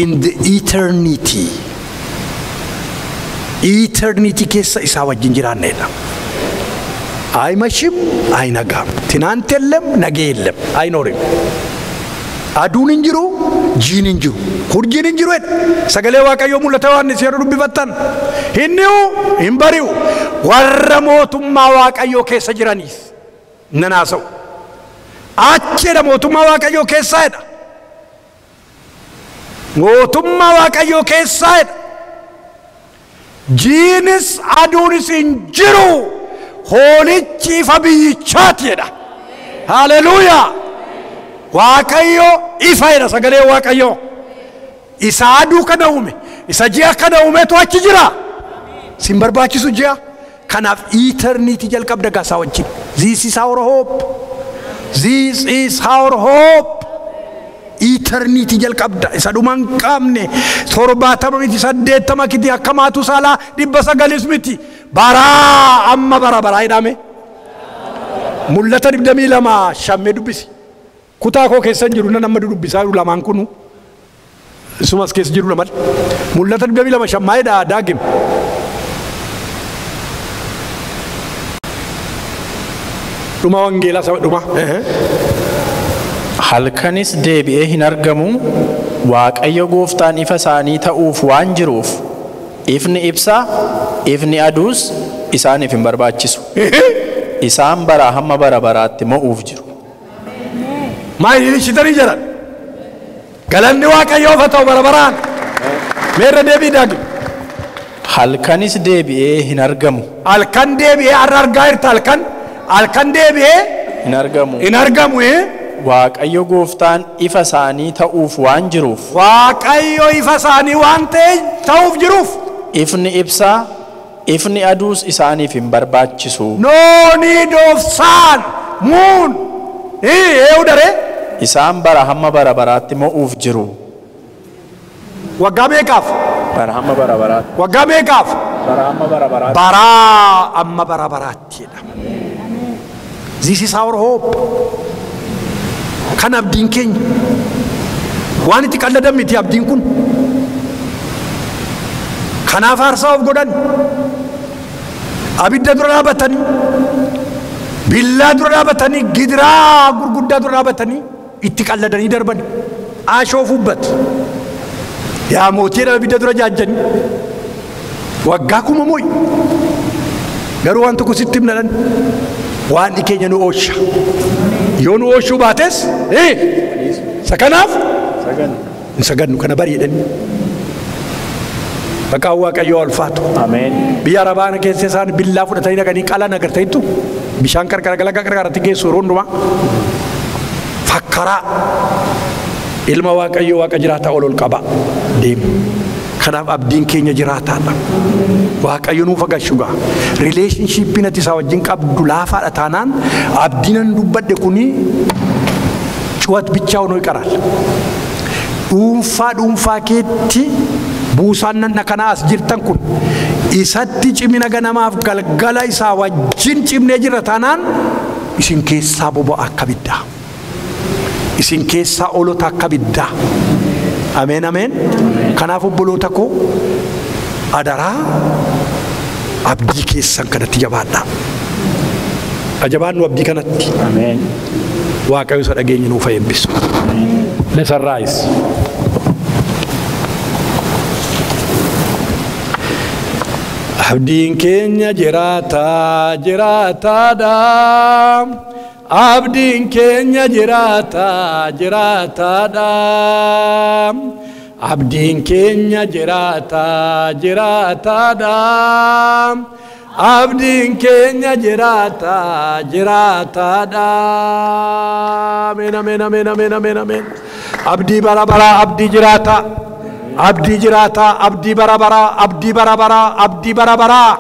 In the eternity. Eternity keessa isaa wajjin jiraanneedha. አይመሽም አይነጋም። ትናንት የለም ነገ የለም አይኖርም። Aduun hin jiru, jiin hin jiru, urjiin hin jiru jedha. Sagalee Waaqayyoo mul'ata Yohaannis yeroo dubbifattan hin dhi'u hin bari'u. Warra mootummaa Waaqayyoo keessa jiraniif nan haasa'u. Achi jedha mootummaa Waaqayyoo keessaa jedha. Mootummaa Waaqayyoo keessaa jedha. Jiinis aduunis hin jiru. Hoolichi ifa biyyichaati jedha. Haleluuyaa! Waaqayyo ifa jedha sagalee Waaqayyoo. Isa aduu kana uume, isa ji'a kana uumetu achi jira. Sin barbaachisu ji'a. Kanaaf eternity jalqabda gaasaa wajjin. This is our hope. This is our hope. Eternity jalqabda. Isa dhuma hin qabne 70 miti, 80 miti, akka maatu saalaa 900 miti. Baraa amma bara baraa jedhame. Mul'ata 22 shammee dubbisi. Kutaa koo keessa hin jiru nan amma dubbisaa jiru lamaan kunu. Isumas keessa jiru lamaan. Mul'ata 22 shammaa jedha daagim. Dhuma wangeelaa saba dhuma. Halkanis deebi'ee hin argamu. Waaqayyo gooftaan ifa isaanii ta'uuf waan jiruuf ifni ibsaa, ifni aduus isaaniif hin barbaachisu. Isaan baraa hamma bara baraatti mo'uuf jiru. Maal ilishitanii jiran? Galanni Waaqayyoof haa ta'u bara baraan. Meerra deebii daagim. Halkanis deebi'ee hin argamu. Halkan deebi'ee har'a argaa jirta halkan. Halkan deebi'ee hin argamu. Hin argamu. Waaqayyo gooftaan ifa isaanii ta'uuf waan jiruuf. Waaqayyo ifa isaanii waan ta'uuf jiruuf. Ifni ibsaa, ifni aduus isaaniif hin barbaachisu. No need of sun, moon. Eeyu daree. Isaan bara hamma bara baraatti mo'uuf jiru. Waggaa meeqaaf? Bara hamma bara baraatti. Waggaa meeqaaf? Bara hamma bara baraatti. Bara amma bara baraatti jedha. This is our hope. Kan abdiin keenya. Waan itti qalladan miti abdiin kun. Kanaaf aarsaa of godhan. Abidda dura dhaabatanii, billaa dura dhaabatanii, gidiraa gurguddaa dura dhaabatanii itti qalladanii darban. Aashoo fubbat. Yaa mootii abidda dura jaajjanii. Waggaa kuma moo'i. Garuu waan tokko sitti himna dhan. Waan keenya nu oolcha. Yoo nu oolchuu baates isa kanaaf hin sagannu kana bari jedhanii. Maqaan Waaqayyoo ulfaatu. Ameen. Biyya Arabaa keessa isaan billaa fudhatanii dhaqanii qalan agartaniitu bishaan qarqara galagaa qarqaratti geessu yeroo hundumaa. Fakkaraa ilma Waaqayyoo Waaqa jiraataa ol ol qaba deemu. Kanaaf abdiin keenya jiraataadha. Waaqayyo nuuf agarsiisu gaa. Rileeshinshiippiin ati isaa wajjin qabdu laafaadha taanaan abdiin an dubbadhe kuni cuwat bichaa honoo ይቀራል. Dhuunfaa dhuunfaa keetti buusaan nan kanaa as jirtan kun isatti cimina ganamaaf galgala isaa wajjin cimnee jirra taanaan isin keessaa boba'a akka abiddaa. Isin keessaa olota akka abiddaa. Ameen ameen. Kanaaf obboloota koo adaraa abdii keessan kanatti jabaadhaa. Ajabaannu abdii kanatti. Ameen. Waaqayyo isa dhageenye nuuf haa eebbisu. Let's arise. Abdiin keenya jiraataa jiraataadha. Abdiin keenya jiraataa jiraataadha. Abdiin keenya jiraataa jiraataadha. Abdiin keenya jiraataa jiraataadha. Ameen ameen ameen ameen ameen ameen. Abdii bara baraa abdii jiraataa. Abdii jiraataa abdii bara baraa abdii bara baraa abdii bara baraa.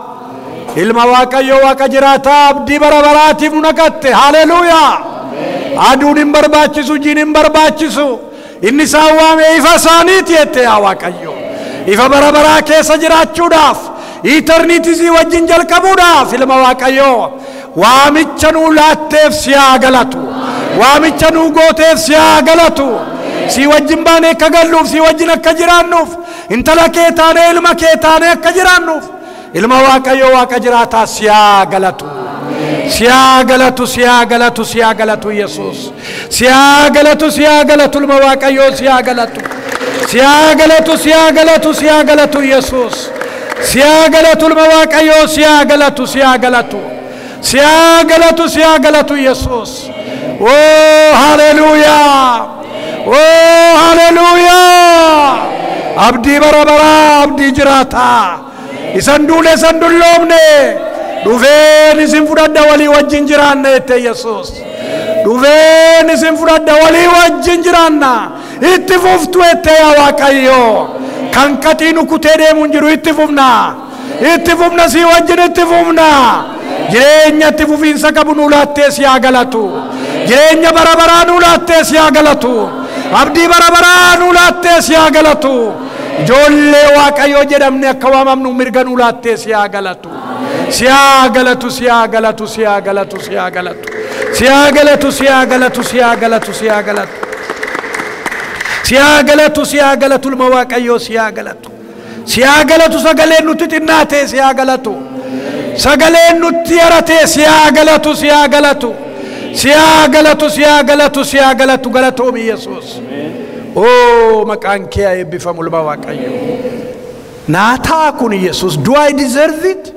Ilma Waaqayyoo Waaqa jiraataa abdii bara baraatiif nu naqatte. Haleluuyaa. Aduun hin barbaachisu, jiin hin barbaachisu. Inni isaan waame ifa isaaniiti jette yaa Waaqayyo. Ifa bara baraa keessa jiraachuudhaaf, eternity wajjin jalqabuudhaaf ilma Waaqayyoo waamicha nuu laatteef si haa galatu. Waamicha nuu gooteef si haa galatu. Si wajjin baanee akka galluuf, si wajjin akka jiraannuuf, intala kee taanee ilma kee taanee akka jiraannuuf, ilma Waaqayyoo Waaqa jiraataa si haa galatu. Si haa galatu, si haa galatu, si haa galatu Yesuus. Si haa galatu, si haa galatu ilma Waaqayyoo si haa galatu. Si haa galatu, si haa galatu, si haa galatu Yesuus. Si haa galatu ilma Waaqayyoo si haa galatu, si haa galatu. Si haa galatu, si haa galatu Yesuus. Oh haleluuyaa. Oh haleluuyaa. Abdii bara baraa abdii jiraataa. Isan duule isan dulloomne. Dhufeen isin fudhadha walii wajjin jiraanna jette Yesuus. Dhufeen isin fudhadha walii wajjin jiraanna. Itti fuftu jette yaa Waaqayyo. Kan qaxii nu kutee deemu hin jiru, itti fufna. Itti fufna, sii wajjin itti fufna. Jireenya itti fufiinsa qabu nuu laattee si haa galatu. Jireenya bara baraa nuu laattee si haa galatu. Abdii bara baraa nuu laattee si haa galatu. Ijoollee Waaqayyoo jedhamne akka waamamnu mirga nuu laattee si haa galatu. Si haa galatu, si haa galatu, si haa galatu, si haa galatu. Si haa galatu, si haa galatu, si haa galatu, si haa galatu. Si haa galatu, si haa galatu, ilma Waaqayyoo si haa galatu. Si haa galatu, sagaleen nutti xinnaatee si haa galatu. Sagaleen nutti yaratee si haa galatu, si haa galatu. Si haa galatu, si haa galatu, si haa galatu, galatoomi Yesuus. Oo, maqaan kee haa eebbifamu, ilma Waaqayyoo. Naa ta'a kun Yesuus. Do I deserve it?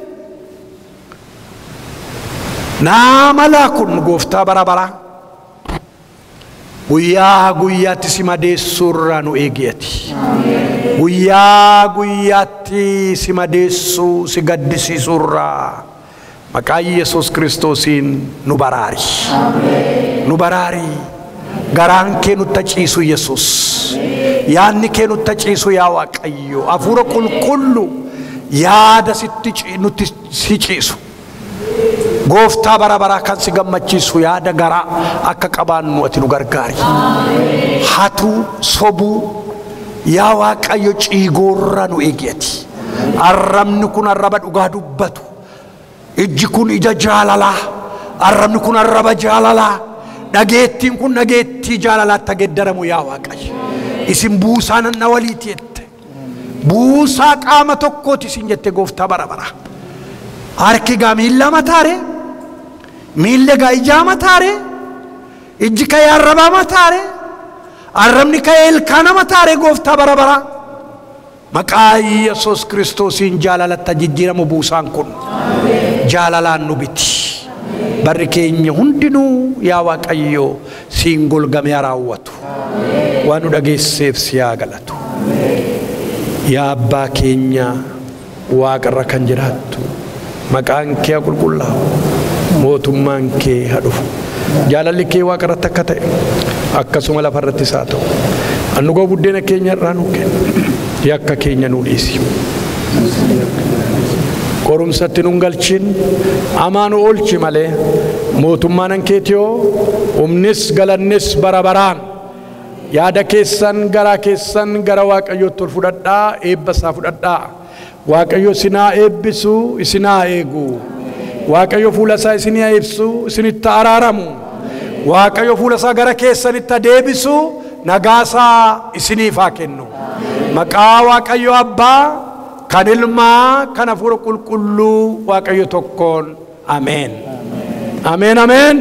Naa malaa kun gooftaa bara baraa. Guyyaa guyyaatti si madeessuurraa nu eegi ati. Guyyaa guyyaatti si madeessuu, si gaddisiisuurraa maqaa Yesuus Kiristoosiin nu baraari. Nu baraari. Garaan kee nutti ciisu Yesuus. Yaadni kee nutti ciisu yaa Waaqayyo. Hafuura qulqullu yaada sitti nutti si ciisu. Gooftaa bara baraa kan si gammachiisu yaada garaa akka qabaannu ati nu gargaari. Hatuu, sobuu, yaa Waaqayyo, ciigoorraa nu eegi ati. Arrabni kun arraba dhugaa dubbatu. Ijji kun ija jaalalaa. Arrabni kun arraba jaalalaa. Dhageettiin kun dhageettii jaalalaatti geeddaramu yaa Waaqayyo. Isin buusaa nanna waliiti jette. Buusaa qaama tokkooti isin jette, gooftaa bara baraa. Harki gaa miilla mataare, miilli gaa ijaa mataare, ijji ka'ee arrabaa mataare, arrabni ka'ee ilkaana mataare, gooftaa bara baraa. Maqaa Yesuus Kiristoosiin jaalalatti jijjiiramu buusaan kun jaalalaan nu biti. Barri keenya hundinuu yaa Waaqayyo siin golgamee haa raawwatu. Waan nu dhageesseef si haa galatu. Yaa Abbaa keenya waaqarra kan jiraattu, maqaan kee haa qulqullaa'u, mootummaan kee haa dhufu, jaalalli kee waaqarratti akka ta'e akkasuma lafarrattis haa ta'u. Annugoo buddeena keenya irraa nuu kenni, yakka keenya nuu dhiisi, qorumsatti nun galchin, hamaa nu oolchi malee, mootummaan keetiyoo, humnis galannis bara baraan. Yaada keessan, garaa keessan gara Waaqayyootti ol fudhadhaa, eebba isaa fudhadhaa. Waaqayyo isinaa eebbisu, isinaa eegu. Waaqayyo fuula isaa isinii haa ibsu, isinitti araaramu. Waaqayyo fuula isaa gara keessanitti deebisu, nagaa isaa isiniif haa kennu. Maqaa Waaqayyo Abbaa, kan Ilmaa, kan Hafuura Qulqulluu Waaqayyo tokkoon, ameen, ameen, ameen.